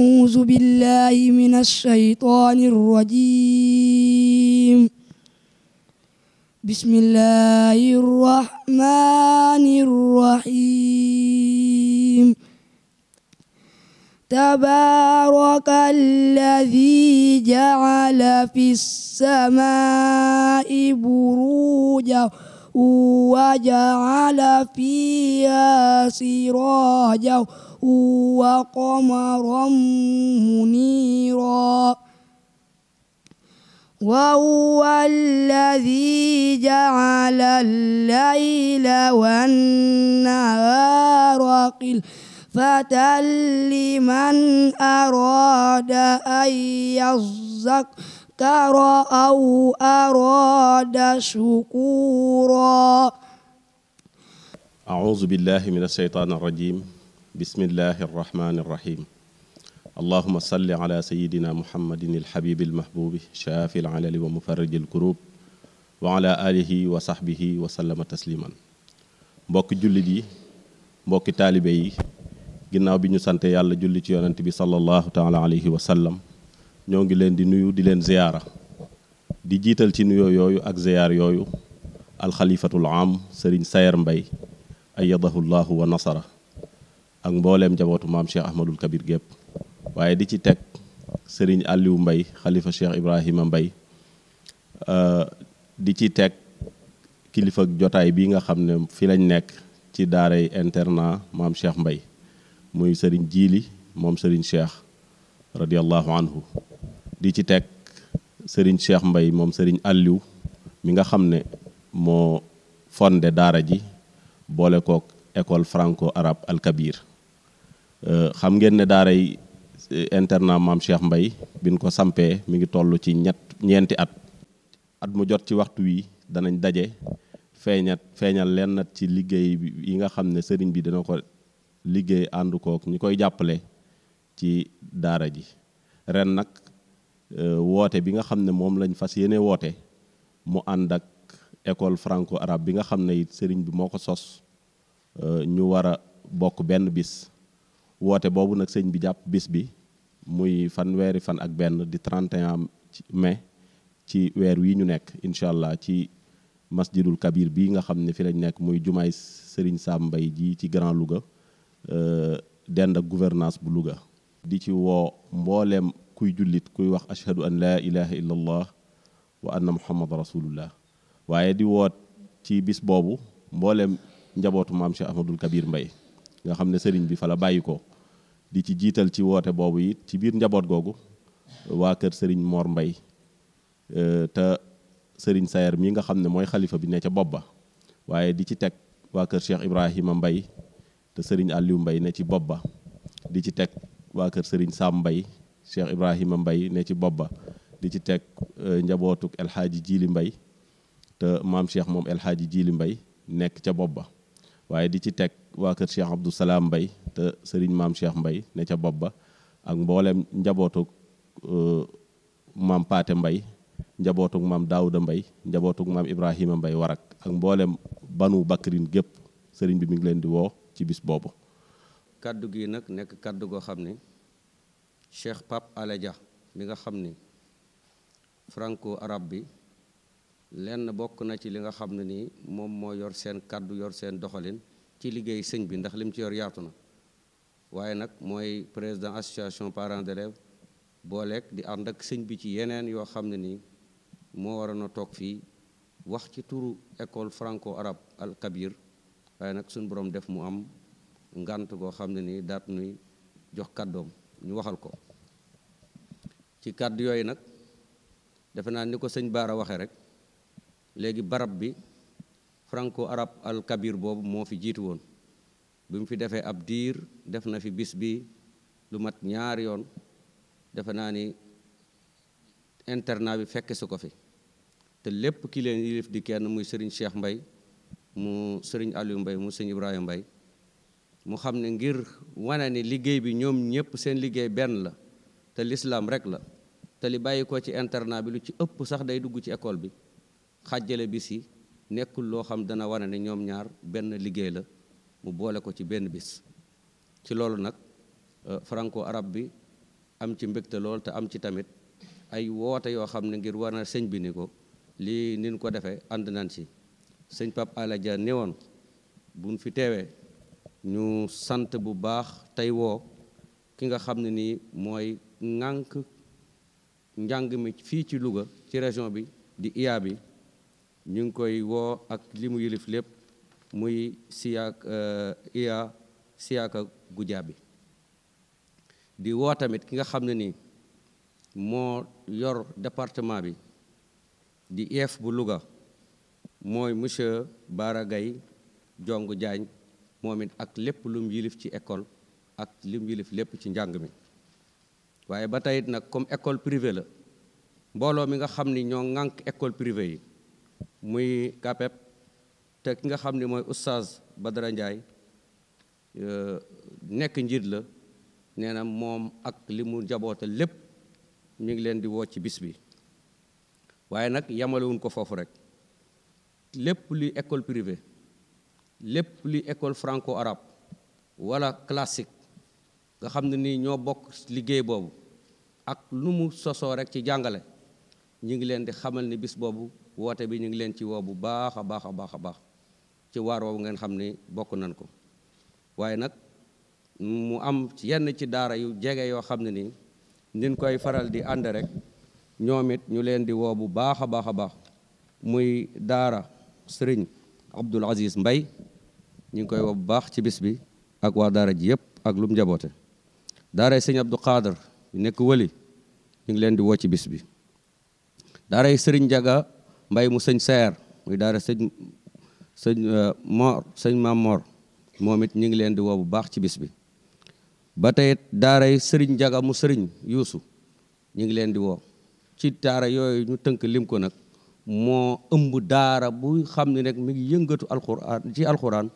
أعوذ بالله من الشيطان الرجيم بسم الله الرحمن الرحيم تبارك الذي جعل في السماء بروجا وجعل فيها سراجا وقمرا منيرا وهو الذي جعل الليل والنهار خلفة لمن أراد أن يذكر أو أراد شكورا أعوذ بالله من الشيطان الرجيم بسم الله الرحمن الرحيم اللهم صل على سيدنا محمد الحبيب المحبوب شافي العلل ومفرج الكروب وعلى آله وصحبه وسلم تسليما mbokki jullit yi mbokki taalibe yi ginnaaw bi ñu sante yàlla julli ci yonent bi sallallahu taala alayhi wa sallam ñoo ngi leen di nuyu di leen ziyaara di jiital ci nuyoo yooyu ak ziyaar yooyu alxalifatul am sëriñ Sayer Mbay ayyadahu llahu wa nasara ak mbooleem njabootu maam Cheikh Ahmadul Kabir gépp waaye di ci teg sëriñ Aliou Mbay xalifa Cheikh Ibrahima Mbay di ci teg kilifa jotaay bi nga xam ne fi lañ nekk ci daaray internat maam Cheikh Mbay muy sëriñ Jiili moom sëriñ Cheikh radiallahu anhu di ci teg sëriñ Cheikh Mbay moom sëriñ Aliou mi nga xam ne moo fondé daara ji boole kook école franco arabe al kabir xam ngeen ne daaray internat maam Cheikh Mbay biñ ko sampee mi ngi toll ci ñeenti at mu jot ci waxtu wi danañ daje feeñal leen nat ci liggéey yi nga xam ne sëriñ bi dina ko liggéey ànd kook ñi koy jàppale ci daara ji ren nag woote bi nga xam ne moom lañ fas yéene woote mu ànd ak école franco arabe bi nga xam ne it sëriñ bi moo ko sos ñu war a bokk benn bis woote boobu nag sëñ bi jàpp bis bi muy fanweeri fan ak benn di 31 mai ci weer wi ñu nekk incha allah ci masjidul kabir bi nga xam ne fi lañ nekk muy jumaay sëriñ Sam Mbay ji ci Grand Louga dend ak gouvernance bu Louga di ci woo mbooleem kuy jullit kuy wax ashhadu an laa ilaha illa allah wa anna muhammad rasulullah waaye di woot ci bis boobu mbooleem njabootu maam Cheikh Ahmadul Kabir Mbay nga xam ne sëriñ bi fa la bàyyi ko di ci jiital ci woote boobu it ci biir njaboot googu waa kër sëriñ Mor Mbay te sëriñ Sayer mi nga xam ne mooy xalifa bi ne ca bopp ba waaye di ci teg waa kër Cheikh Ibrahima Mbay te sëriñ Aliou Mbay ne ci bopp ba di ci teg waa kër sëriñ Sam Mbay Cheikh Ibrahima Mbay ne ci bopp ba di ci teg njabootuk El Hadji Jili Mbay te maam Cheikh moom El Hadji Jili Mbay nekk ca bopp ba waaye di ci teg waa kër Cheikh Abdou Salam Mbay te sëriñ maam Cheikh Mbay ne ca bopp ba ak mboolem njabootuk maam Paate Mbay njabootuk maam Daawuda Mbay njabootuk maam Ibrahima Mbay warak ak mboolem banu Bakrin gépp sëriñ bi mi ngi leen di woo ci bis boobu. kaddu gi nag nekk kaddu goo xam ne Cheikh Pape Alé Dia mi nga xam ni franco arabe bi lenn bokk na ci li nga xam ne nii moom moo yor seen kaddu yor seen doxalin ci liggéey sëñ bi ndax lim ci yor yaatu na waaye nag mooy président association parents d'élèves booleeg di ànd ak sëñ bi ci yeneen yoo xam ne nii moo waroon a toog fii wax ci turu école franco arabe al kabir waaye nag suñu borom def mu am ngant goo xam ne nii daat nuy jox kàddoom ñu waxal ko ci kàddu yooyu nag defe naa ni ko sëñ Baara waxee rek léegi barab bi franco arabe al kabir boobu moo fi jiitu woon bi mu fi defee ab diir def na fi bis bi lu mat ñaari yoon defe naa ni internat bi fekk su ko fi te lépp ki leen yilif di kenn muy sëriñ Cheikh Mbay mu sëriñ Aliou Mbay mu sëriñ Ibrahima Mbay mu xam ne ngir wane ni liggéey bi ñoom ñëpp seen liggéey benn la te l'islam rek la te li bàyyi ko ci internat bi lu ci ëpp sax day dugg ci école bi xàjjale bis yi nekkul loo xam dana wane ne ñoom ñaar benn liggéey la mu boole ko ci benn bis ci loolu nag franco arabe bi am ci mbégte lool te am ci tamit ay woote yoo xam ne ngir war na sëñ bi ni ko lii nin ko defee ànd nañ ci sëñ Pape Alé Dia ne woon buñ fi teewee ñu sant bu baax tey woo ki nga xam ne nii mooy ŋànk njàng mi fii ci Louga ci région bi di IA bi ñu ngi koy woo ak li mu yilif lépp muy IA Siaka Goudiaby di woo tamit ki nga xam ne nii moo yor département bi di IEF bu Louga mooy monsieur Bara Gaye Jong Diagne moom it ak lépp lu mu yilif ci école ak li mu yilif lépp ci njàng mi waaye ba tey nag comme école privée la mbooloo mi nga xam ni ñoo ŋànk école privée yi muy CAPEP te ki nga xam ni mooy oustaz Badara Ndiaye nekk njiit la nee na moom ak li mu jaboote lépp ñu ngi leen di woo ci bis bi waaye nag yamalewuñ ko foofu rek lépp luy école privée lépp luy école franco-arabe wala classique nga xam ne nii ñoo bokk liggéey boobu ak lu mu sosoo rek ci jàngale ñu ngi leen di xamal ni bis boobu woote bi ñu ngi leen ci woo bu baax a baax a baax a baax ci waar woowu ngeen xam ni bokk nañ ko waaye nag mu am yenn ci daara yu jege yoo xam ne nii nin koy faral di ànd rek ñoom it ñu leen di woo bu baax a baax a baax muy daara sëriñ Abdoul Aziz Mbay ñu ngi koy woo bu baax ci bis bi ak waa daara ji yëpp ak lu mu njaboote daara sëriñ Abdou Khadr yu nekk wëli ñu ngi leen di woo ci bis bi daara sëriñ Njaga Mbay mu sëñ Seer muy daara sëñ Maam Mor moom it ñu ngi leen di woo bu baax ci bis bi ba tey daaray sëriñ Njaga mu sëriñ Yuusu ñu ngi leen di woo ci daara yooyu ñu tënk lim ko nag moo ëmb daara bu xam ne rek mi ngi yëngatu alxuraan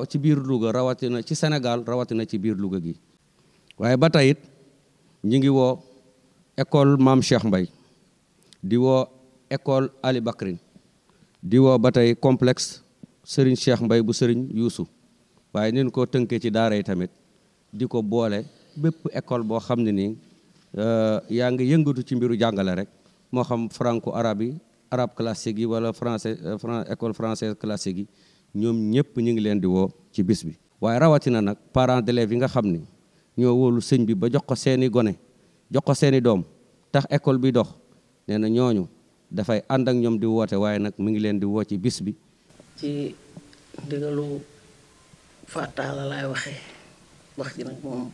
ci biir Louga rawatina ci Sénégal rawatina ci biir Louga gi waaye ba tey it ñu ngi woo école Maam Cheikh Mbay di woo école Ali Bakrin di woo ba tey complexe Serigne Cheikh Mbay bu Serigne Yuusu waaye nin ko tënkee ci daara yi tamit di ko boole bépp école boo xam ne nii yaa ngi yëngatu ci mbiru jàngale rek moo xam franco-arabe yi arabe classique yi wala école française classique yi ñoom ñëpp ñu ngi leen di woo ci bis bi waaye rawatina nag parents d'élèves yi nga xam ni ñoo wóolu sëñ bi ba jox ko seeni gone jox ko seeni doom tax école bi dox nee na ñooñu dafay ànd ak ñoom di woote waaye nag mu ngi leen di woo ci bis bi ci ndigalu Fataala laay waxee wax ji nag moom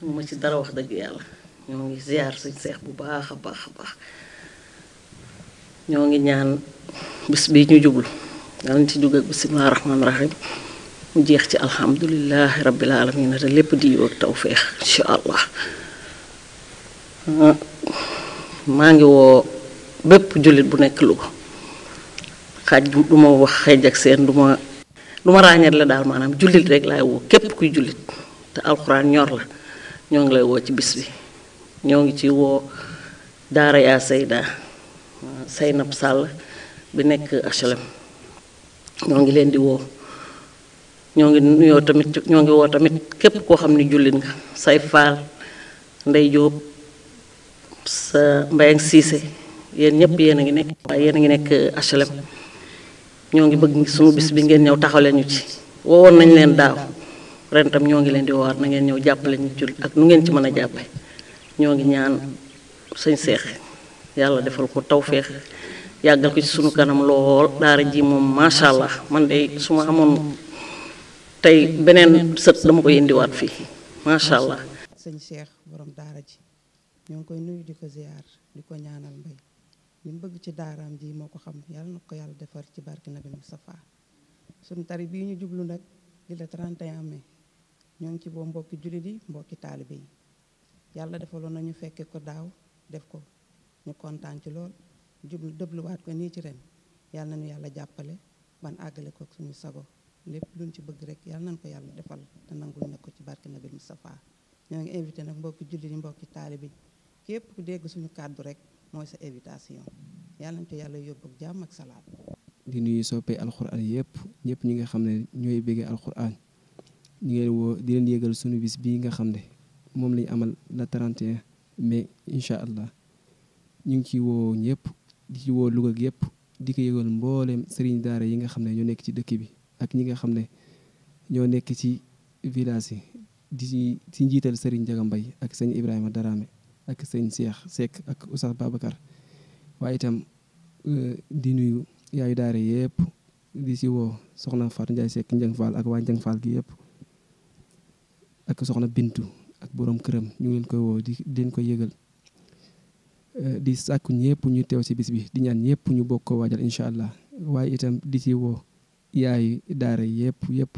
mu ma ci dara wax dëgg yàlla ñoo ngi ziar suñ seex bu baax a baax a baax ñoo ngi ñaan bis bi ñu jublu danañ ci jóg ak bisimilah rahmaani rahim mu jeex ci alhamdulilahi rabbil alamin te lépp di yow ak tawféex incha allah maa ngi woo bépp jullit bu nekk Louga xaaj du ma wax xeej ak seen du ma ràññeet la daal maanaam jullit rek laay woo képp kuy jullit te alxuraan ñor la ñoo ngi lay woo ci bis bi ñoo ngi ci woo daara yaa Seyda Seynab Sall bi nekk HLM ñoo ngi leen di woo ñoo ngi woo tamit képp koo xam ni jullit nga say faal Ndey Jóob sa Mbayang Siise yéen ñëpp yéen a ngi nekk waaye yéen a ngi nekk HLM ñoo ngi bëgg suñu bis bi ngeen ñëw taxawle ñu ci woowoon nañ leen daaw ren tam ñoo ngi leen di woowaat na ngeen ñëw jàppale ñu ci ak nu ngeen ci mën a jàppe ñoo ngi ñaan sëñ Seex yàlla defal ko tawféex yàggal ko ci sunu kanam lool daara ji moom macha allah man de su ma amoon tey beneen sët dama ko indiwaat fii macha allah. sëñ Cheikh borom daara ji ñoo ngi koy nuyu di ko ziar di ko ñaanal mbay li mu bëgg ci daaraam ji moo ko xam yàlla na ko yàlla defar ci barke Nabi Moustapha suñu tari bii ñu jublu nag di la 31 mai ñoo ngi ci boo mbokki jullit yi mbokki taalibe yi yàlla defaloon na ñu fekke ko daaw def ko ñu kontaan ci lool jublu dëbluwaat ko nii ci ren yàlla nañu yàlla jàppale ban àggale ko suñu sago lépp luñ ci bëgg rek yàlla nañ ko yàlla defal te nangul na ko ci barke Nabi Moustapha ñoo ngi invité nag mbokki jullit yi mbokki taalibe yi képp ku dégg suñu kàddu rek mooy sa invitation yàlla nañ ko yàlla yóbbu ak jàmm ak salaam. di nuyu soppee alxuraan yëpp ñëpp ñi nga xam ne ñooy béggee alxuraan ñu ngeen woo di leen yégal suñu bis bii nga xam ne moom lañu amal la 31 mai incha allah ñu ngi ci woo ñëpp di ci woo Louga gi yëpp di ko yëgal mbooleem sëriñ daara yi nga xam ne ñoo nekk ci dëkk bi ak ñi nga xam ne ñoo nekk ci village yi di ci njiital sëriñ Njaga Mbay ak sëñ Ibrahima Darame ak sëñ Cheikh Seck ak Oustaz Babacar waaye itam di nuyu yaayu daara yëpp di ci woo soxna Fatou Ndiaye Seck Njang Fall ak waa Njang Fall gi yëpp ak soxna Bintu ak borom këram ñu ngi leen koy woo di leen ko yëgal di sàkku ñëpp ñu teew ci bis bi di ñaan ñëpp ñu bokk ko waajal incha allah waaye itam di ci woo yaayu daara yëpp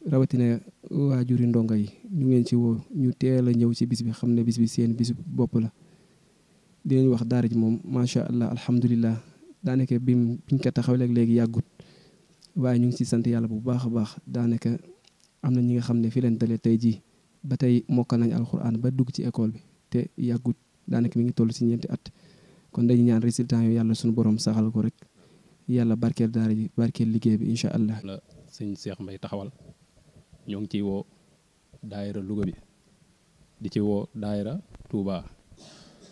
rawatina waajuri ndongo yi ñu ngi leen ci woo ñu teel a ñëw ci bis bi xam ne bis bi seen bisu bopp la di leen wax daara ji moom macha allah alhamdulilah daanaka biñ ko taxawal ak léegi yàggut waaye ñu ngi ci sant yàlla bu baax a baax daanaka am na ñi nga xam ne fi leen dalee tey jii ba tey mokkal nañ alxuraan ba dugg ci école bi te yàggut daanaka mi ngi toll ci 4 at kon dañu ñaan résultat yu yàlla suñu borom saxal ko rek yàlla barkeel daara ji barkeel liggéey bi incha allah. la sëñ Cheikh Mbaye taxawal ñoo ngi ciy woo daayira Louga bi di ci woo daayira Touba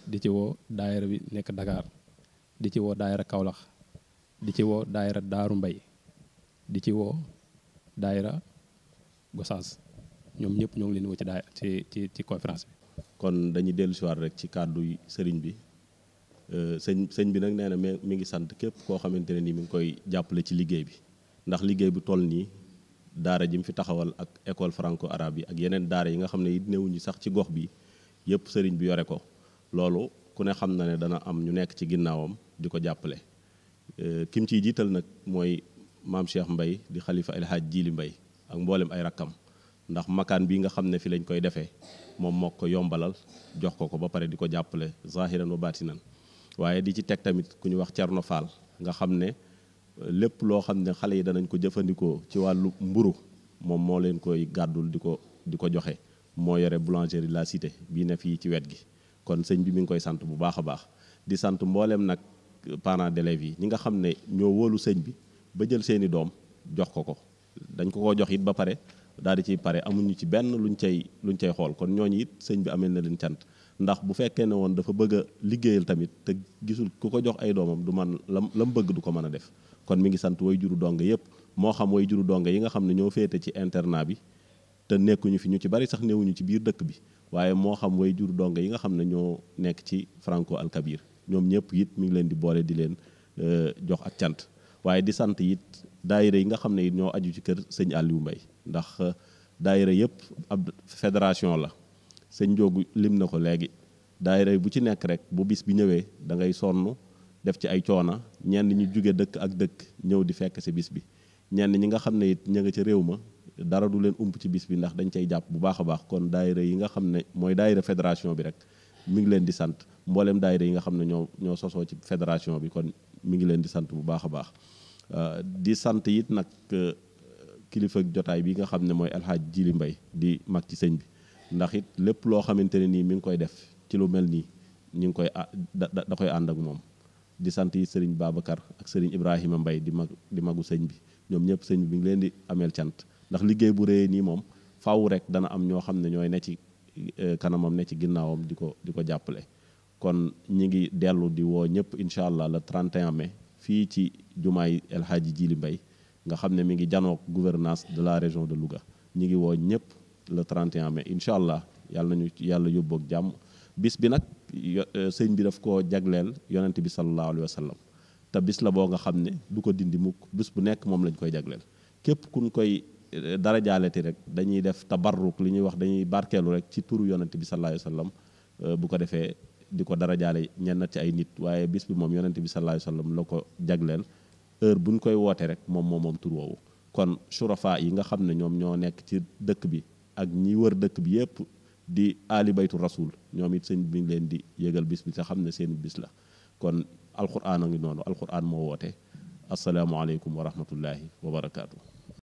di ci woo daayira bi nekk Dakar di ci woo daayira Kaolack di ci woo daayira Daaru Mbay di ci woo daayira Gosaas ñoom ñëpp ñoo ngi leen woo ci daay ci conférence bi. kon dañuy dellu si waat rek ci kàddu sëriñ bi sëñ bi nag nee na mi ngi sant képp koo xamante ne nii mi ngi koy jàppale ci liggéey bi ndax liggéey bu toll nii daara ji mu fi taxawal ak école franco arabe yi ak yeneen daara yi nga xam ne it newuñu sax ci gox bi yëpp sëriñ bi yore ko loolu ku ne xam na ne dana am ñu nekk ci ginnaawam di ko jàppale kim ciy jiital nag mooy maam Cheikh Mbay di xalifa El Hadj Jili Mbay ak mboolem ay rakkam ndax makaan bi nga xam ne fi lañ koy defee moom moo ko yombalal jox ko ba pare di ko jàppale zahiran wa baatinan waaye di ci teg tamit ku ñu wax Cerno Fall nga xam ne lépp loo xam ne xale yi danañ ko jëfandikoo ci wàllu mburu moom moo leen koy gàddul di ko joxe moo yore boulangerie La Cité bii ne fii ci wet gi kon sëñ bi mi ngi koy sant bu baax a baax di sant mbooleem nag parents d'élèves yi ñi nga xam ne ñoo wóolu sëñ bi ba jël seeni doom jox ko dañ ko jox it ba pare daal di ciy pare amuñu ci benn luñ cay xool kon ñooñu it sëñ bi amel na leen cant ndax bu fekkee ne woon dafa bëgg a liggéeyal tamit te gisul ku ko jox ay doomam du man lam bëgg du ko mën a def kon mi ngi sant way juru donga yëpp moo xam way juru donga yi nga xam ne ñoo féete ci internat bi te nekkuñu fi ñu ci bari sax néewuñu ci biir dëkk bi waaye moo xam way juru donga yi nga xam ne ñoo nekk ci Franco Al Kabir ñoom ñëpp it mi ngi leen di boole di leen jox ak cant waaye di sant it daayira yi nga xam ne it ñoo aju ci kër sëñ Aliou Mbaye ndax daayira yëpp ab fédération la sëñ Njoogu lim na ko léegi daayira bu ci nekk rek bu bis bi ñëwee da ngay sonn def ci ay coona ñenn ñu jóge dëkk ak dëkk ñëw di fekk si bis bi ñenn ñi nga xam ne it ña nga ca réew ma dara du leen ump ci bis bi ndax dañ cay jàpp bu baax a baax kon daayira yi nga xam ne mooy daayira fédération bi rek mi ngi leen di sant mbooleem daayira yi nga xam ne ñoo sosoo ci fédération bi kon mi ngi leen di sant bu baax a baax di sant it nag kilifa jotaay bi nga xam ne mooy alxaaj Jili Mbay di mag ci sëñ bi ndax it lépp loo xamante ne nii mi ngi koy def ci lu mel nii ñu ngi koy da koy ànd ak moom di sant yi sëriñ Babacar ak sëriñ Ibrahima Mbay di magu sëñ bi ñoom ñëpp sëñ bi mi ngi leen di ameel cant ndax liggéey bu réyee nii moom faaw rek dana am ñoo xam ne ñooy ne ci kanamam ne ci ginnaawam di ko jàppale kon ñi ngi dellu di woo ñëpp incha allah le 31 mai fii ci jumaay El Hadji Jili Mbay nga xam ne mi ngi janook gouvernance de la région de Louga ñi ngi woo ñëpp le 31 mai incha allah yàlla yóbboog jàmm bis bi nag sëñ bi daf koo jagleel yonent bi sallallahu alayhi wa sallam te bis la boo nga xam ne du ko dindi mukk bis bu nekk moom lañ koy jagleel képp kuñ koy dara jaaleti rek dañuy def tabarruk li ñuy wax dañuy barkeelu rek ci turu yonent bi sallallahu alayhi wa sallam bu ko defee di ko dara jaale ñenn ci ay nit waaye bis bi moom yonent bi sallallahu alayhi wa sallam la ko jagleel heure buñ koy woote rek moom tur woowu kon surafa yi nga xam ne ñoom ñoo nekk ci dëkk bi ak ñi wër dëkk bi yépp di ali baytu rasul ñoom it sëñ bi ngi leen di yëgal bis bi te xam ne seen bis la kon alquran a ngi noonu alquran moo woote asalaamaaleykum wa rahmatullahi wa barakaatu.